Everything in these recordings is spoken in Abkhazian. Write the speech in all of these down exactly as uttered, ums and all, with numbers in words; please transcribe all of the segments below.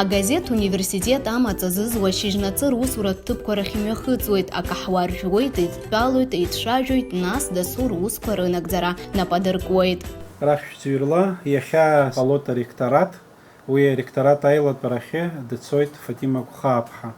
Агазеҭ университет амаҵ азызуа шьыжьнаҵы русуратә ҭыԥқәа рахь имҩахыҵуеит, акаҳуа ржәуеит, еидтәалоит, еицәажәоит, нас дасу русқәа рынагӡара нап адыркуеит. Рахьшьцәырла иахьа ҟалоит аректорат, уи аректорат аилатәарахьы дцоит Фатима Гәхааԥҳа.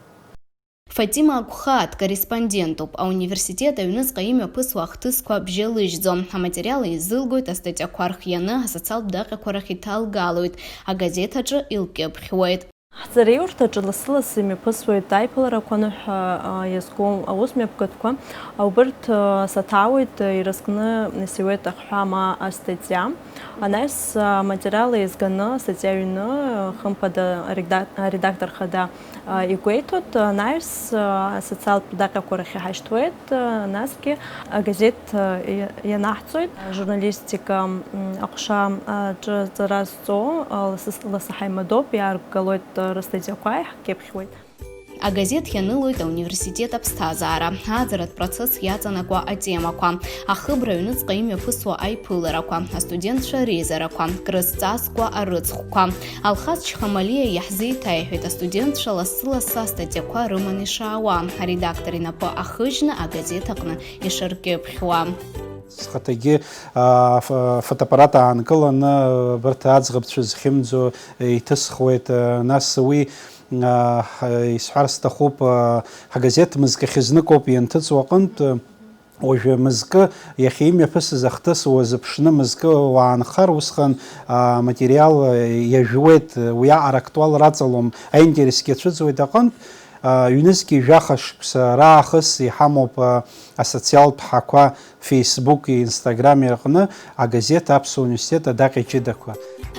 Фатима Агәхааҭ корреспондентуп, ауниверситет аҩныҵҟа имҩаԥысуа ахҭысқәа бжьалыжьӡом. Аматериал еизылгоит, астатиақәа рхианы асоциалтә даҟьақәа рахь иҭалгалоит, агазеҭ аҿы илкьыԥхьуеит. Ҳҵараиурҭаҿы лассы-лассы имҩаԥысуеит аиԥыларақәа аныҳәа, а, иазку аусмҩаԥгатәқәа. Убырҭ, а, саҭаауеит, а, ирызкны исиуеит ахҳәаа ма астатиа. Анаҩс, а, аматериал еизганы астатиа ҩны, а, хымԥада аредак-, аредактор хада, а, игәеиҭоит. Анаҩс, а, асоциалтә даҟьақәа рахь иҳашьҭуеит, а, насгьы агазеҭ, а, иа-, ианаҳҵоит. Ажурналистика, м, аҟәша, а, аҿы ҵара зҵоу, а, ласыс-, лассы ҳаимадоуп, иааргалоит, а, рыстатиақәа, иаҳкьыԥхьуеит. Агазеҭ ианылоит ауниверситет аԥсҭазаара, ааӡаратә процесс иаҵанакуа атемақәа, ахыбра аҩныҵҟа имҩаԥысуа аиԥыларақәа, астудентцәа реизарақәа, крызҵазкуа арыцхәқәа. Алхас Чхамалиа иаҳзеиҭеиҳәеит астудентцәа лассы-лассы астатиақәа рыманы ишаауа, аредактор инапы ахыжьны агазеҭ аҟны ишыркьыԥхьуа. Схаҭагьы, а, ф-, фотоаппарат аанкыланы, абарҭ аӡӷабцәа зхьымӡо иҭысхуеит, а, нас уи, а, ҳ-, исҳәар сҭахуп, а, ҳгазеҭ мызкахь зныкоуп ианҭыҵуа аҟынтә, уажәы мызкы иахьа имҩаԥысыз ахҭыс уазыԥшны мызкы уаанхар, усҟан, а, аматериал, а, иажәуеит, уиаҟара актуал раҵалом, аинтересгьы ацәыӡуеит аҟынтә, а, ҩнызқьи жәаха шықәса раахыс иҳамоуп, а, асоциалтә ҳақәа Facebook-и, Instagram-и рҟны агазеҭ Аԥсуа университет адаҟьа ҷыдақәа.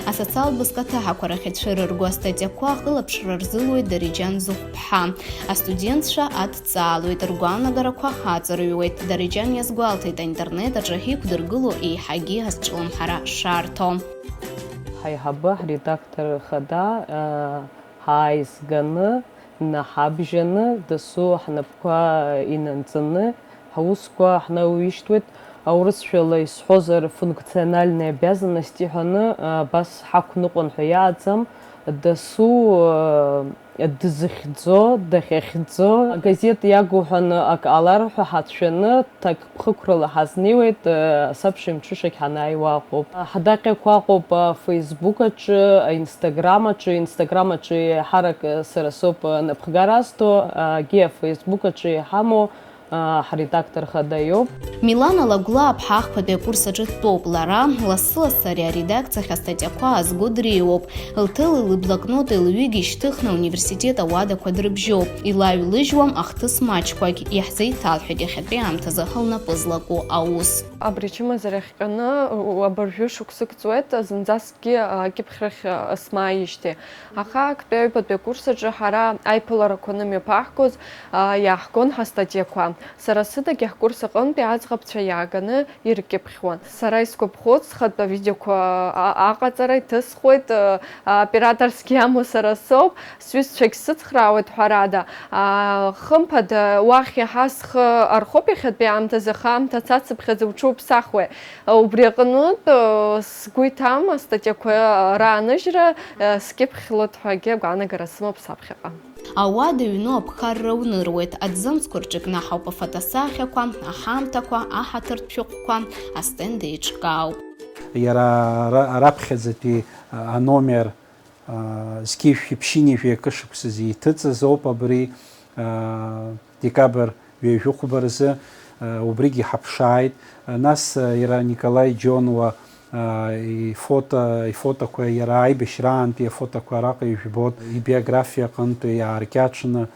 Асоциалтә бызкаҭаҳақәа рахь ацәырырго астатиақәа ахылаԥшра рзылуеит Дариџьан Зыхәԥҳа. Астудентцәа адҵаалоит, ргәаанагарақәа аҵарҩуеит. Дариџьан иазгәалҭеит, аинтернет аҿы иқәдыргыло еиҳагьы азҿлымҳара шарҭо. Ҳаиҳабы, ҳредактор хада, ҳааизганы, инаҳабжьаны, дасу ҳнапқәа инанҵаны, ҳусқәа ҳнаҩышьҭуеит. Аурысшәала исҳәозар, функциональные обязанности ҳәаны, абас ҳақәныҟәан ҳәа иааӡам, дасу, дызхьӡо, дахьахьӡо, агазеҭ иагу ҳәаны ак ҟалар ҳәа ҳацәшәаны, ҭакԥхықәрала ҳазнеиуеит, асабшеи мҽышагь ҳанааиуа Аҟәоуп. Ҳдаҟьақәа Аҟәоуп, афейсбук аҿы, аинстаграм аҿы, инстаграм аҿы еиҳарак сара соуп напхгара азҭо, агьи афейсбук аҿы иҳамоу, ҳредактор хада иоуп. Милана Лагәлааԥҳа ахԥатәи акурс аҿы дтәоуп. Лара лассы-лассы ари аредакциахь астатиақәа аазго дреиуоуп. Лҭели лыблокноти лҩыгьы шьҭыхны ауниверситет ауадақәа дрыбжьоуп. Илаҩлыжьуам ахҭыс маҷқәагь, иаҳзеиҭалҳәеит иахьатәи аамҭазы ҳлнапы злаку аус. Абри ачымазара иахҟьаны, у-, абыржәы шықәсык ҵуеит, зынӡаскгьы, а, акьыԥхьрахь, а, смааижьҭеи. Аха актәи аҩбатәи акурс аҿы ҳара аиԥыларақәа анымҩаԥаҳгоз, а, иааҳгон ҳастатиақәа. Сара сыдагьы ҳкурс аҟынтәи аӡӷабцәа иааганы иркьыԥхьуан. Сара исгәаԥхоит, схатәы авидеоқәа, а, аҟаҵара иҭысхуеит, а, аоператорсгьы иамоу сара соуп, сҩызцәагь сыцхраауеит, ҳәарада. А, хымԥада, уахь иаҳа схы архоуп иахьатәи аамҭазы, аха аамҭа цацыԥхьаӡа уҽуԥсахуеит. Убри аҟнытә, а, сгәы иҭам астатиақәа рааныжьра, а, скьыԥхьлоит ҳәагьы агәаанагара сымоуп саԥхьаҟа. Ауада иҩну аԥхарра уныруеит, аҭӡамцқәа рҿы икнаҳауп афотосахьақәа, аҳамҭақәа, аҳаҭыртә шәҟәқәа, астенд еиҿкаауп. Иара ара-, раԥхьаӡатәи, а, аномер, а, зқьи жәшәи ԥшьынҩажәи акы шықәсазы иҭыҵыз ауп абри, а, декабр ҩажәихәба рзы, а, убригьы ҳаԥшааит. А, нас, а, иара Николаи Џьонуа, аа, ифото, ифотоқәа, иара аибашьраантәи афотоқәа араҟа ижәбоит, ибиографиа аҟынтәи иааркьаҿны.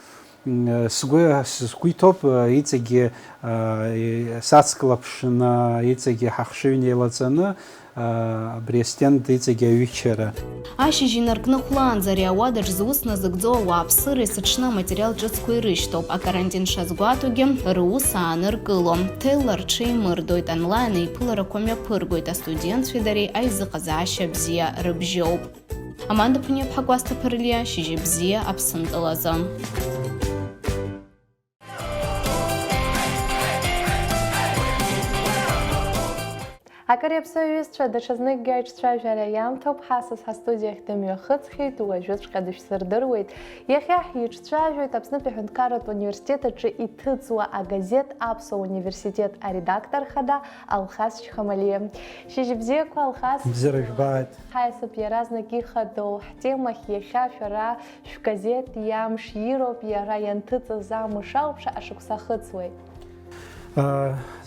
М, сгәы, сгәы иҭоуп, иҵегьы, аа, и-, сацклаԥшны, иҵегьы ҳахшыҩ неилаҵаны, аа, абри астенд иҵегьы аҩычара. Ашьыжь инаркны хәлаанӡа ари ауадаҿ зус назыгӡо ауааԥсыреи сыҽны аматериал ҿыцқәа ирышьҭоуп. Акарантин шазгәаҭогьы, рус ааныркыло. Ҭелла рҽеимырдоит, онлайн еиԥыларақәа мҩаԥыргоит, астудентцәеи дареи аизыҟазаашьа бзиа рыбжьоуп. Аманда Ԥуниаԥҳа, Кәасҭа Ԥырлиа, шьыжьы бзиа, Аԥсынтәылазы. Акыр иаԥсоу аҩызцәа, даҽазныкгьы аиҿцәажәара иамҭоуп. Ҳасас ҳастудиахь дымҩахыҵхьеит, уажәыҵәҟьа дышәсырдыруеит. Иахьа ҳиҿцәажәоит Аԥснытәи аҳәынҭқарратә университет аҿы иҭыҵуа агазеҭ Аԥсуа университет аредактор хада Алхас Шьхамалиа. Шьыжьбзиақәа, Алхас! Бзиара жәбааит! Ҳаиасып иаразнак ихадоу ҳтемахь. Иахьа шәара шәгазеҭ иамш ироуп, иара ианҭыҵыз амш ауп, шаҟа шықәса ахыҵуеит?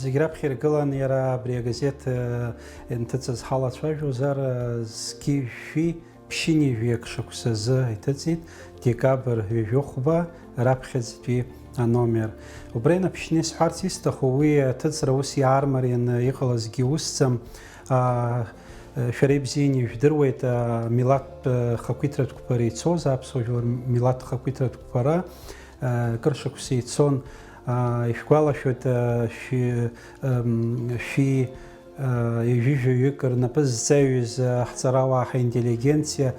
Зегь раԥхьа иргылан иара абри агазеҭ, э, ианҭыҵыз ҳалацәажәозар, э, зқьи жәшәи ԥшьынҩажәи акы шықәсазы иҭыҵит, декабр ҩажәи хәба раԥхьаӡатәи аномер. Убра инаԥшьны исҳәарц исҭаху, уи аҭыҵра ус иаармарианы иҟалазгьы усӡам. А, э, шәара ибзианы ижәдыруеит, а, милаҭтә, э, хақәиҭратә қәԥара ицоз, аԥсуа жәлар милаҭтә хақәиҭратә қәԥара, э, кыр шықәса ицон. А, ишәгәалашәоит, э, шәи, эм, шәи, э, ҩажәи жәаҩык рнапы зҵаҩыз, э, ҳҵарауаа, ҳинтеллигенциа,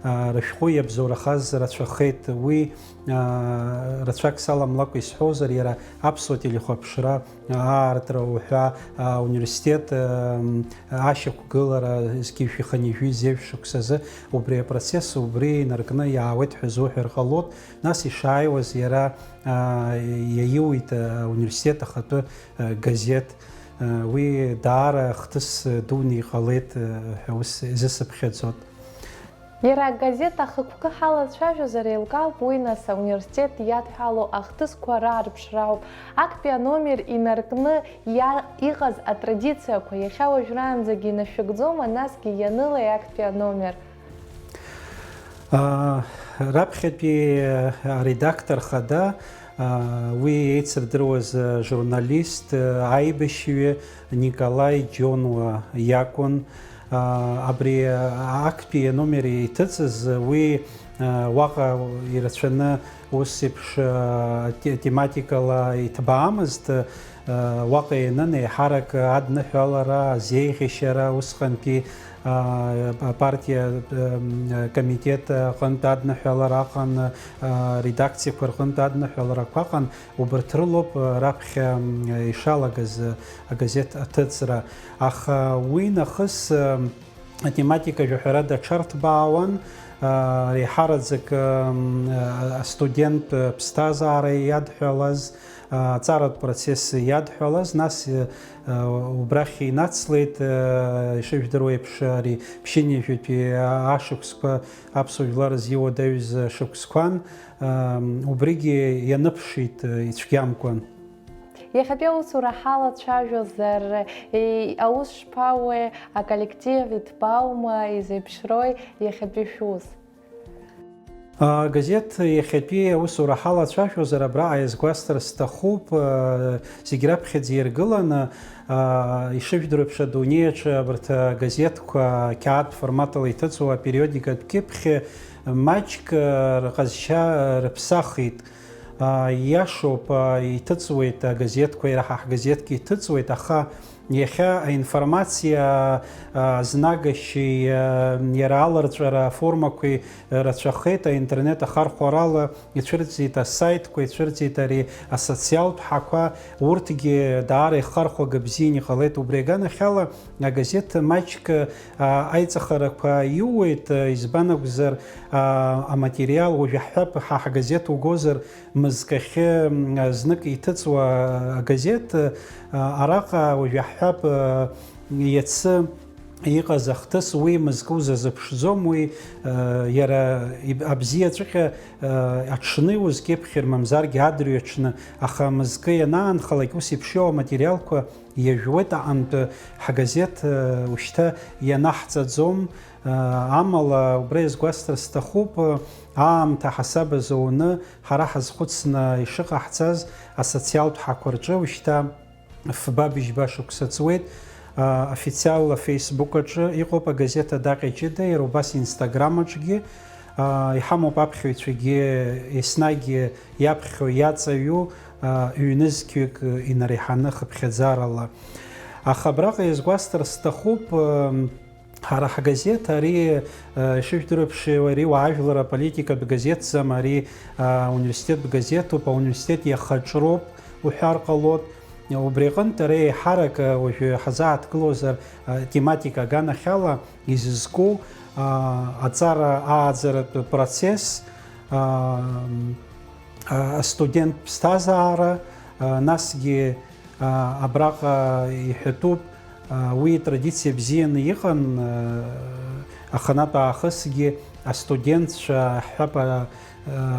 э, рышәҟәы иабзоурахаз рацәахеит. Уи, э, рацәак саламлакәа исҳәозар, иара аԥсуа телехәаԥшра аартра уҳәа, а, университет, ам, ашьақәгылара зқьи жәшәи хынҩажәи зеижә шықәсазы убри апроцесс убри инаркны иаауеит ҳәа зуҳәар ҟалоит. Нас ишааиуаз иара, а, иаиуит, а, ауниверситет ахатәы, а, газеҭ. А, уи даара хҭыс дуны иҟалеит, а, ҳәа ус изысыԥхьаӡоит. Иара агазеҭ ахықәкы ҳалацәажәозар еилкаауп уи, нас, ауниверситет иадҳәало ахҭысқәа раарԥшра ауп. Актәи аномер инаркны иа-, иҟаз атрадициақәа иахьа уажәраанӡагьы инашәыгӡома, насгьы ианылеи актәи аномер? А, раԥхьатәи, а, аредактор хада, а, уи еицырдыруаз, а, журналист, а, аибашьҩы Николаи Џьонуа иакәын. А, абри, а, актәи аномер иҭыҵыз, уи, а, уаҟа ирацәаны ус еиԥш, а, те-, тематикала иҭбаамызт, а, уаҟа ианын еиҳарак адныҳәалара, азеиӷьашьара, усҟантәи, а, апартиа, м, комитет аҟынтә адныҳәалара аҟан, а, редакциақәа рҟынтә адныҳәаларақәа аҟан, убарҭ рылоуп, а, раԥхьа, м, ишалагаз, а, агазеҭ аҭыҵра. Аха уи нахыс, а, атематика жәаҳәарада аҽарҭбаауан, а, еиҳараӡак, м, а, астуденттә ԥсҭазаара иадҳәалаз, а, аҵаратә процесс иадҳәалаз, нас, а, убрахь инацлеит, а, ишыжәдыруа еиԥш, ари ԥшьынҩажәатәи ашықәсқәа, аԥсуа жәлар зиуадаҩыз шықәсқәан, а, убригьы ианыԥшит, а, ицәгьамкәан. Иахьатәи аусура ҳалацәажәозар, е, аус шԥауеи, аколлектив иҭбааума, изеиԥшрои иахьатәи шәус? Агазеҭ иахьатәи аусура ҳалацәажәозар, абраҟа иазгәасҭар сҭахуп, а, зегь раԥхьаӡа иргыланы, а, ишыжәдыруа еиԥш, адунеи аҿы абарҭ агазеҭқәа қьаад форматала иҭыҵуа апериодикатә кьыԥхь маҷк, а, рҟазшьа рыԥсахит. А, иашоуп, а, иҭыҵуеит агазеҭқәа, иара ҳа ҳгазеҭгьы иҭыҵуеит, аха иахьа аинформациа, а, знагашьеи, а, иара аларҵәара аформақәеи рацәахеит, аинтернет ахархәарала ицәырҵит асаитқәа, ицәырҵит ари асоциалтә ҳақәа, урҭгьы даара ихархәага бзианы иҟалеит. Убри аганахьала агазеҭ маҷк, а, аиҵахарақәа иууеит, а, избан акәзар, а, аматериал уажә иаҳҳәап, ҳа ҳгазеҭ угозар, мызкахьы, м, знык иҭыҵуа агазеҭ, а, араҟа уажә иаҳҳәап, а, иацы иҟаз ахҭыс уи мызкы узазыԥшӡом, уи, а, иара иб-, абзиаҵәҟьа, а, аҽны иузкьыԥхьыр, мамзаргьы адырҩаҽны, аха мызкы ианаанхалак ус еиԥш иоуа аматериалқәа иажәуеит аҟынтә ҳгазеҭ, а, ушьҭа ианаҳҵаӡом, а, амала убра иазгәасҭар сҭахуп, а, аамҭа ҳасаб азы уны, ҳара ҳазхәыцны ишыҟаҳҵаз асоциалтә ҳақәа рҿы ушьҭа фба быжьба шықәса ҵуеит, а, официалла Facebook аҿы иҟоуп агазеҭ Адаҟьа ҷыда, иара убас Instagram аҿгьы, а, иҳамоуп аԥхьаҩцәагьы еснагь иаԥхьо иаҵаҩу, а, ҩнызқьҩык инареиҳаны хыԥхьаӡарала. Аха абраҟа иазгәасҭар сҭахуп, ам, Ҳара ҳгазеҭ ари, э, ишыжәдыруа еиԥш, ари уаажәлар аполитикатә газеҭӡам, ари, а, университеттә газеҭуп, ауниверситет иахаҿроуп уҳәар ҟалоит. Убри аҟынтә ара еиҳарак уажәы ҳазааҭгылозар, тематика аганахьала изызку аҵара ааӡаратә процесс, астудент ԥсҭазаара, насгьы абраҟа иҳәатәуп, уи традициа бзианы иҟан, аханатә аахысгьы астудентцәа, ҳҳәап,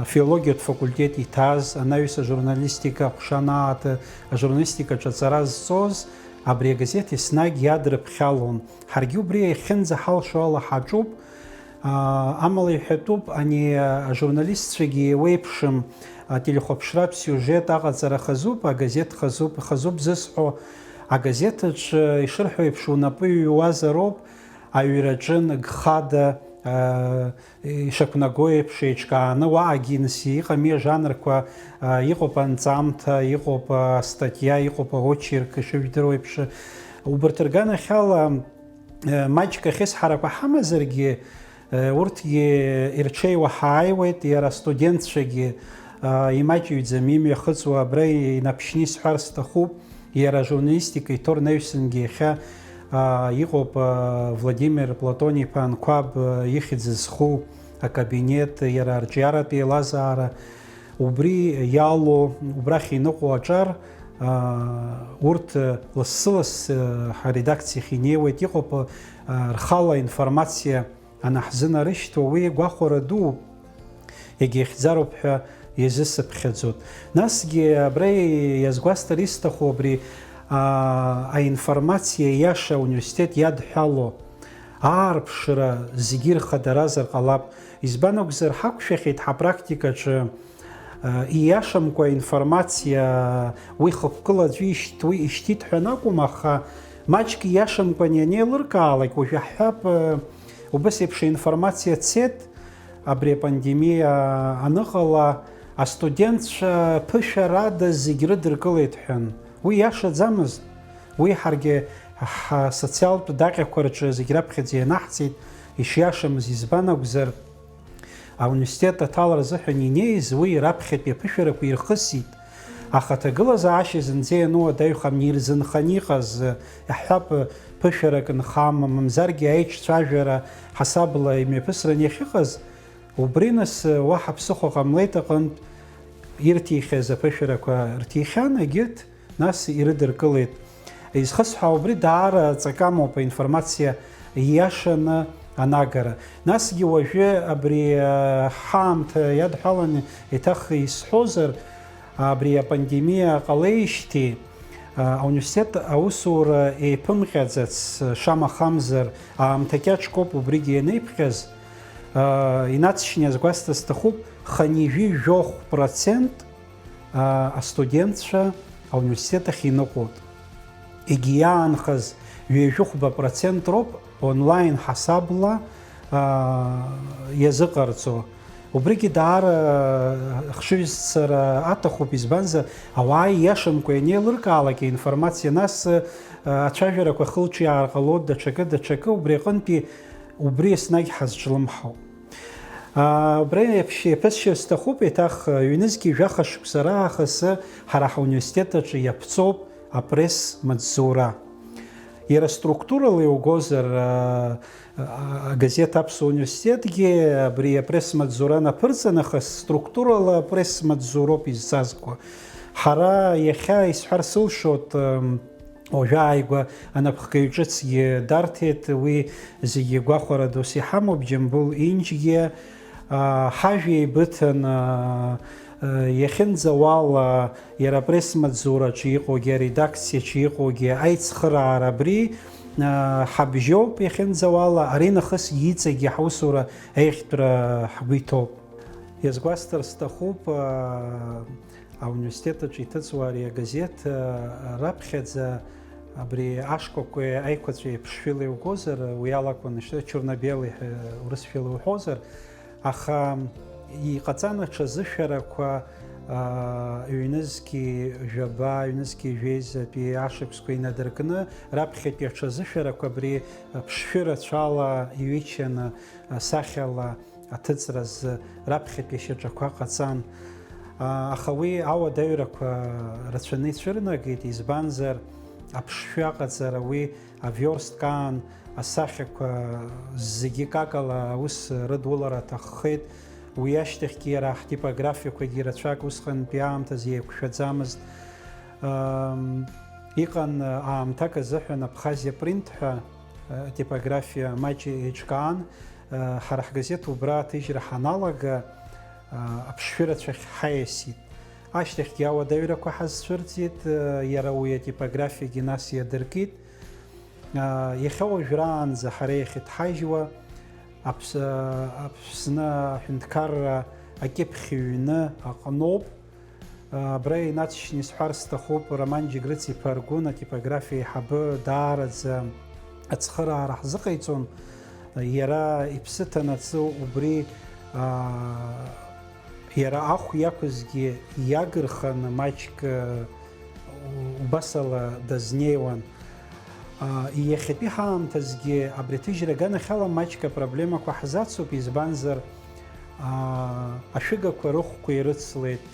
афилологиатә факультет иҭаз, анаҩс ажурналистика аҟәша анааҭ, ажурналистикаҿы аҵара зҵоз, абри агазеҭ еснагь иадрыԥхьалон. Ҳаргьы убри иахьынӡаҳалшо ала ҳаҿуп. Амала иҳәатәуп, ани ажурналистцәагьы еиуеиԥшым, ателехәаԥшратә сиужет аҟаҵара хазуп, агазеҭ хазуп, хазуп зысҳәо, агазеҭ аҿы ишырҳәо еиԥш унапы иҩуазароуп, аҩраҿы ныгхада, ишақәнаго еиԥш еиҿкааны, уаҟагьы нас иҟами ажанрқәа, иҟоуп анҵамҭа, иҟоуп астатиа, иҟоуп аочерк, ишыжәдыруа еиԥш. Убарҭ рганахьала, маҷк ахьысҳарақәа ҳамазаргьы, урҭгьы ирҽеиуа ҳааиуеит, иара астудентцәагьы имаҷыҩӡам имҩахыҵуа абра инаԥшьны исҳәар сҭахуп. Иара ажурналистика иҭоурнаҩсангьы иахьа, аа, иҟоуп, аа, Владимир Платон-иԥа Анқәаб, аа, ихьӡ зху акабинет, иара арҿиаратә еилазаара, убри иалоу, убрахь иныҟәо аҿар, аа, урҭ, лассы-лассы, аа, ҳредакциахь инеиуеит, иҟоуп, аа, рхала информациа анаҳзынарышьҭуа, уи гәахәара дууп, егьихьӡароуп ҳәа иазысыԥхьаӡоит. Насгьы абра иазгәасҭар исҭаху абри, аа, аинформациа иаша ауниверситет иадҳәало аарԥшра зегьы ирхадаразар ҟалап. Избан акәзар, ҳақәшәахьеит ҳапрактикаҿы, аа, ииашамкәа аинформациа уи хықәкыла аӡәы ишьҭ-, уи ишьҭит ҳәа анакәым, аха маҷк ииашамкәан ианеилыркаалак, уажәы ҳҳәап, Убыс еиԥш аинформациа цеит, абри апандемиа аныҟала, астудентцәа ԥышәарада зегь рыдыркылеит ҳәан. Уи иашаӡамызт. Уи ҳаргьы ҳсоциалтә даҟьақәа рҿы зегь раԥхьаӡа ианаҳҵеит, ишиашамыз избан акәзар, ауниверситет аҭалара азыҳәан инеиз уи раԥхьатәи аԥышәарақәа ирхысит. Аха аҭагылазаашьа зынӡа иану адаҩхамни ирзынханы иҟаз, иаҳҳәап, ԥышәарак нхама, мамзаргьы аиҿцәажәара ҳасабла имҩаԥысран иахьыҟаз, убри нас уаҳа ԥсыхәа ҟамлеит аҟынтә, ирҭихьаз аԥышәарақәа рҭихьан, егьырҭ нас ирыдыркылеит. Изхысҳәаау убри даара аҵакы амоуп, аинформациа ииашаны анагара. Насгьы уажәы абри, а, ҳаамҭа иадҳәаланы еиҭах исҳәозар, абри апандемиа ҟалеижьҭеи, а, ауниверситет аусура еиԥымҟьаӡац, шамахамзар, аамҭа кьаҿкоуп убригьы ианеиԥҟьаз, а, инаҵшьны иазгәасҭар сҭахуп, хынҩажәи жәохә процент астудентцәа ауниверситет ахь иныҟәоит. Егьи иаанхаз ҩажәихәба процент роуп онлайн ҳасабла, аа, иазыҟарҵо. Убригьы даара ахшыҩзцара аҭахуп, избанзар, ауаа ииашамкәа ианеилыркаалак аинформациа, нас, аа, ацәажәарақәа хылҿиаар ҟалоит, даҽакы, даҽакы, убри аҟынтәи убри еснагь ҳазҿлымҳауп. Аа, убра еиԥш еиԥысшьыр сҭахуп, еиҭах, ҩнызқьи жәаха шықәса раахыс ҳара ҳауниверситет аҿы иаԥҵоуп апресс-маҵзура. Иара структурала иугозар, аа, агазеҭ Аԥсуа университетгьы абри апресс-маҵзура анаԥырҵа нахыс, структурала апресс-маҵзуроуп изҵазкуа. Ҳара иахьа исҳәар сылшоит, м, Уажәы ааигәа анапхгаҩ ҿыцгьы дарҭеит, уи зегьы гәахәара дус иҳамоуп, Џьамбул Инџьгьы, аа, ҳажәа еибыҭан, аа, иахьынӡауала иара апресс-маҵзураҿы иҟоугьы, аредакциаҿы иҟоугьы аицхыраара абри, аа, ҳабжьоуп иахьынӡауала, ари нахыс иҵегьы ҳусура аиӷьтәра ҳгәы иҭоуп. Иазгәасҭар сҭахуп, аа, Ауниверситет аҿы иҭыҵуа ари агазеҭ, а, раԥхьаӡа абри ашкәакәеи аиқәаҵәеи ԥшшәыла иугозар, уи алакәын, шьҭа чорно-белый ҳәа урысшәала уҳәозар, аха иҟаҵан аҽазышәарақәа, а, ҩнызқьи жәаба, ҩнызқьи жәеизатәи ашықәсқәа инадыркны, раԥхьатәи аҽазышәарақәа абри, а, ԥшшәы рацәала иҩычаны, а, сахьала аҭыҵра азы раԥхьатәи ашьаҿақәа ҟаҵан. Аха уи ауадаҩрақәа рацәаны ицәырнагеит, избанзар, аԥшшәы аҟаҵара уи авиорстк аан асахьақәа зегьы какала аус рыдулара аҭаххеит. Уи ашьҭахьгьы иара ҳтипографиақәагьы рацәак усҟантәи аамҭазы еиқәшәаӡамызт. Иҟан аамҭак азыҳәан Абхазиа принт ҳәа типографиа маҷ еиҿкаан. Ҳара ҳгазеҭ убра аҭыжьра ҳаналага, аԥшшәы рацәахь ҳаиасит. Ашьҭахьгьы ауадаҩрақәа ҳазцәырҵит, иара уи атипографиагьы нас иадыркит. Иахьа уажәраанӡа ҳара иахьыҭҳажьуа Аԥс-, Аԥсны аҳәынҭқарра акьыԥхь ҩны аҟноуп. Абра инаҵшьны исҳәар сҭахуп, Роман Џьегрыц-иԥа Аргәын атипографиа аиҳабы даараӡа ацхыраара ҳзыҟаиҵон. Иара иԥсы ҭанаҵы убри, аа, иара ахә иақәызгьы иагырханы маҷк, э, убасала дазнеиуан. Иахьатәи ҳаамҭазгьы абри аҭыжьра аганахьала маҷк апроблемақәа ҳзацуп, избанзар, аа, ашәыгақәа рыхәқәа ирыцлеит,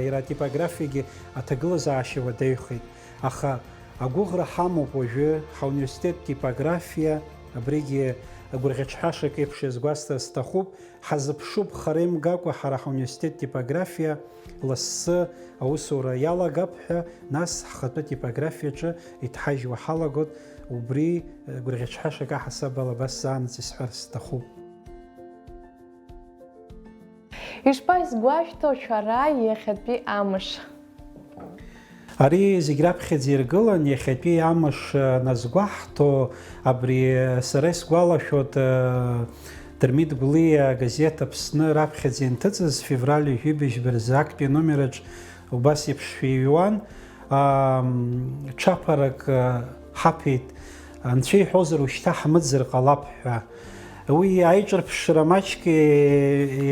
иара атипографиагьы аҭагылазаашьа уадаҩхеит. Аха агәыӷра ҳамоуп уажәы ҳауниверситет типографиа, абригьы агәырӷьаҿҳәашак еиԥш иазгәасҭар сҭахуп, ҳазыԥшуп хара имгакәа ҳара ҳауниверситет типографиа лассы аусура иалагап ҳәа, нас ҳхатәы типографиаҿы иҭҳажьуа ҳалагоит, убри, э, гәырӷьаҿҳәашак аҳасабала абас заанаҵ исҳәар сҭахуп. Ишԥаизгәашәҭо шәара иахьатәи амш? Ари зегь раԥхьаӡа иргылан, иахьатәи амш, э, назгәаҳҭо, абри, э, сара исгәалашәоит, э, Дырмит Гәлиа агазеҭ Аԥсны раԥхьаӡа инҭыҵыз февраль ҩажәи быжьба рзы актәи аномераҿ убас еиԥш шәиҩуан, аа, м, ҽаԥарак, э, ҳаԥеит, анцәа иҳәозар, ушьҭа ҳмыӡыр ҟалап ҳәа. Уи аиҿырԥшра маҷк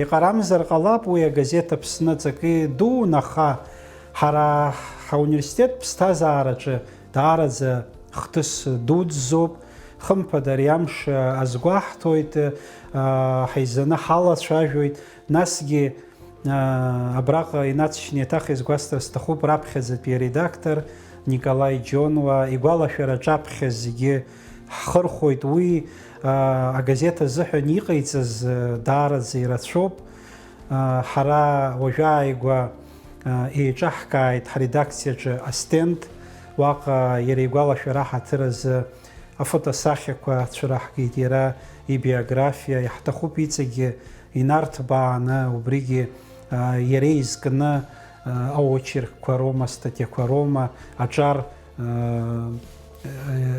иҟарамзар ҟалап, уи агазеҭ Аԥсны аҵакы дууны, аха ҳара ҳауниверситет ԥсҭазаараҿы даараӡа хҭыс дуӡӡоуп. Хымԥада, ари амш азгәаҳҭоит, ҳаизаны ҳалацәажәоит. Насгьы абраҟа инаҵшьны еиҭах изгәасҭар сҭахуп раԥхьаӡатәи аредактор Николаи Џьонуа игәалашәара аҿаԥхьа зегьы ҳхырхәоит. Уи агазеҭ азыҳәан иҟаиҵаз даараӡа ирацәоуп. Ҳара уажәааигәа еиҿаҳкааит ҳредакциаҿы астенд, уаҟа иара игәалашәара ҳаҭыр азы афотосахьақәа цәыраҳгеит, иара ибиографиа, иаҳҭахуп иҵегьы инарҭбааны, убригьы, а, иара изкны, а, аочеркқәа роума, астатиақәа роума, аҿар, а,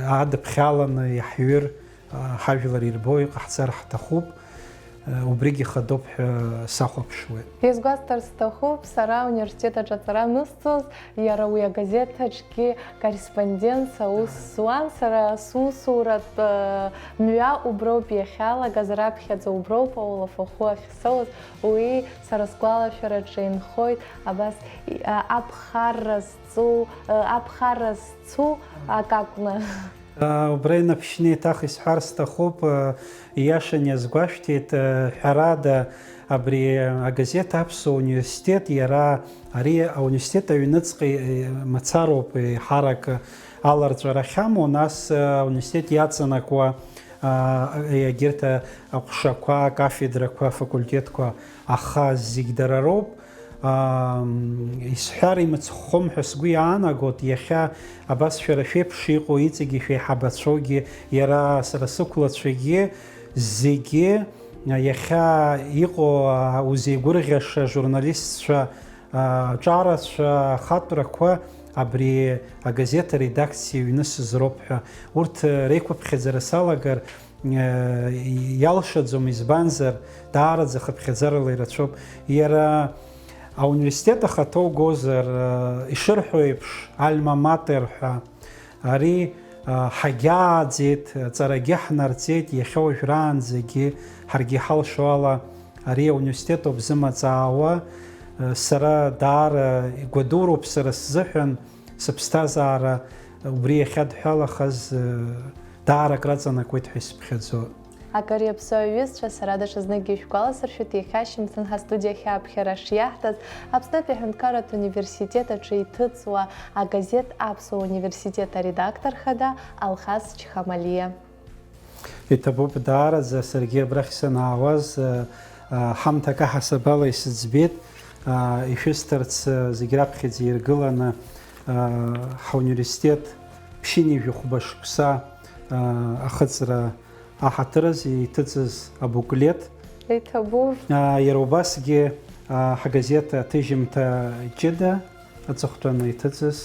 а, адыԥхьаланы иаҳҩыр, а, ҳажәлар ирбо иҟаҳҵар ҳҭахуп, а, убригьы хадоуп ҳәа сахәаԥшуеит. Изгәасҭар сҭахуп, сара ауниверситет аҿы аҵара анысҵоз, иара уи агазеҭ аҿгьы корреспондентс аус зуан, сара сусуратә, э, мҩа уброуп иахьалагаз, раԥхьаӡа уброуп аулафахәы ахьсоуз, уи сара сгәалашәараҿы инхоит, абас, и-, а, аԥхарра зцу, э, аԥхарра зцу акакәны. А, убра инаԥшьны еиҭах исҳәар сҭахуп, э, ииашаны иазгәашәҭеит, э, ҳәарада, абри агазеҭ Аԥсуа университет, иара ари ауниверситет аҩныҵҟа, э, мацароуп, еиҳарак аларҵәара ахьамоу, нас, э, ауниверситет иаҵанакуа, а, егьырҭ аҟәшақәа, акафедрақәа, афакультетқәа, аха зегь дара роуп. Ам, исҳәар имыцхәхом ҳәа сгәы иаанагоит, иахьа абас шәара шәеиԥш иҟоу иҵегьы шәеиҳабацәоугьы, иара сара сықәлацәагьы, зегьы, а, иахьа иҟоу, а, узеигәырӷьаша ажурналистцәа, а, аҿарацәа, ахатәрақәа абри агазеҭ аредакциа иҩнысыз роуп ҳәа, урҭ, а, реиқәыԥхьаӡара салагар, иалшаӡом, избанзар, даараӡа хыԥхьаӡарала ирацәоуп. Иара ауниверситет ахаҭа угозар, ишырҳәо еиԥш, альма-матер ҳәа, ари ҳагьааӡеит, аҵарагьы ҳнарҵеит, иахьа уажәраанӡагьы ҳаргьы иҳалшо ала, ари ауниверситет ауп зымаҵ аауа. Сара даара игәадуроуп сара сзыҳәан, сыԥсҭазаара убри иахьадҳәалахаз, даара акраҵанакуеит ҳәа исыԥхьаӡо. Акыр иаԥсоу аҩызцәа, сара даҽазныкгьы ишәгәаласыршәоит, иахьа ашьыжьымҭан ҳастудиа ахь аԥхьара шиаҳҭаз, Аԥснытәи аҳәынҭқарратә университет аҿы иҭыҵуа агазеҭ Аԥсуа университет аредактор хада Алхас Чхамалиа. Иҭабуп даараӡа, саргьы абрахь санаауаз, а, а, ҳамҭак аҳасабала исыӡбеит, а, ишәысҭарц, а, зегь раԥхьаӡа иргыланы, а, ҳауниверситет ԥшьынҩажәи хәба шықәса, а, ахыҵра аҳаҭыраз иҭыҵыз абуклет. Иҭабуп. А, иара убасгьы, а, ҳгазеҭ аҭыжьымҭа ҷыда аҵыхәтәаны иҭыҵыз,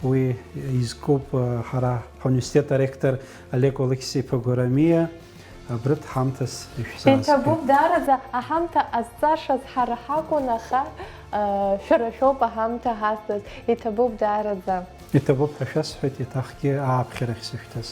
уи изкуп, а, ҳара ҳуниверситет аректор Олег Алықьса-иԥа Гәарамиа, абрыҭ ҳамҭас ишәзаазгеит. Иҭабуп даараӡа, аҳамҭа ҟазҵашаз ҳара ҳакәын, аха, а, шәара шәоуп аҳамҭа ҳазҭаз. Иҭабуп даараӡа. Иҭабуп ҳәа шәасҳәеит, еиҭахгьы ааԥхьарахь сышәҭаз.